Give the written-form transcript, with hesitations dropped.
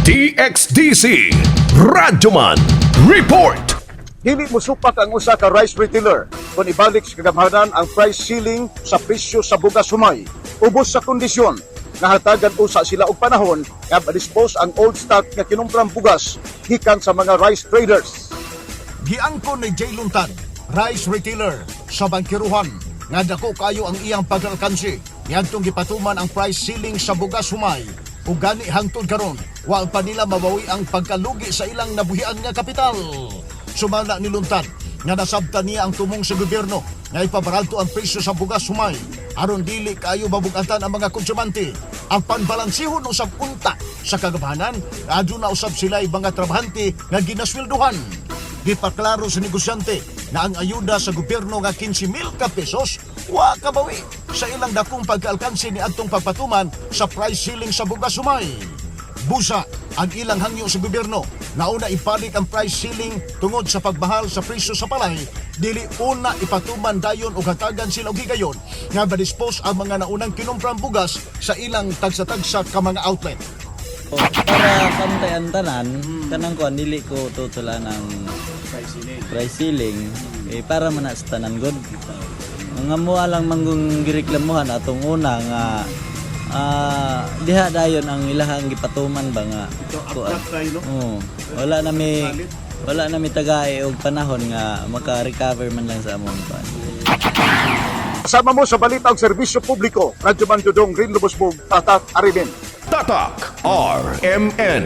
DXDC Radyoman Report. Dili mosupak ang usa ka rice retailer kung ibalik sa kagamhanan ang price ceiling sa presyo sa bugas humay. Ubos sa kondisyon nga hatagan usa sila og panahon nga ma-dispose ang old stock nga kinumprang bugas gikan sa mga rice traders. Giangkon ni Jay Luntad, rice retailer sa Bangkerohan, nga dako kayo ang iyang pag-alkansi niadtong gipatuman ang price ceiling sa bugas humay ug gani hangtod karon wa pa nila mabawi ang pagkalugi sa ilang nabuhian nga kapital. Sumala ni Luntad nga nasabtan niya ang tumong sa gobyerno nga ipabaralto ang presyo sa bugas humay aron dili kaayo mabugatan ang mga konsumante. Ang panbalansihon usab unta sa kagamhanan, aduna usab sila mga trabahante nga ginaswelduhan. Gipaklaro sa negosyante na ang ayuda sa gobyerno nga 15,000 ka pesos wa kabawi sa ilang dakong pagkaalkansi ni adtong pagpatuman sa price ceiling sa bugas humay. Busa ang ilang hangyo sa gobyerno nga una ibalik ang price ceiling tungod sa pagmahal sa presyo sa palay, dili una ipatuman dayon og hatagan sila og higayon nga ma-dispose ang mga naunang kinumprang bugas sa ilang tagsa-tagsa ka mga outlet. Para pantay ang tanan, kanang kuan, dili ko tutula ng price ceiling eh, para man na sa tanan god. Ang amuha lang manggong gireklamuhan atong una nga diha dayon ang ilahang gipatuman ba nga kuan. Oo. Wala na mi tagay og panahon nga maka-recover man lang sa among kuan. Kasama mo sa balita og serbisyo publiko, Radyo Man Dudong Green Lubosbog, Tatak RMN. Tatak RMN.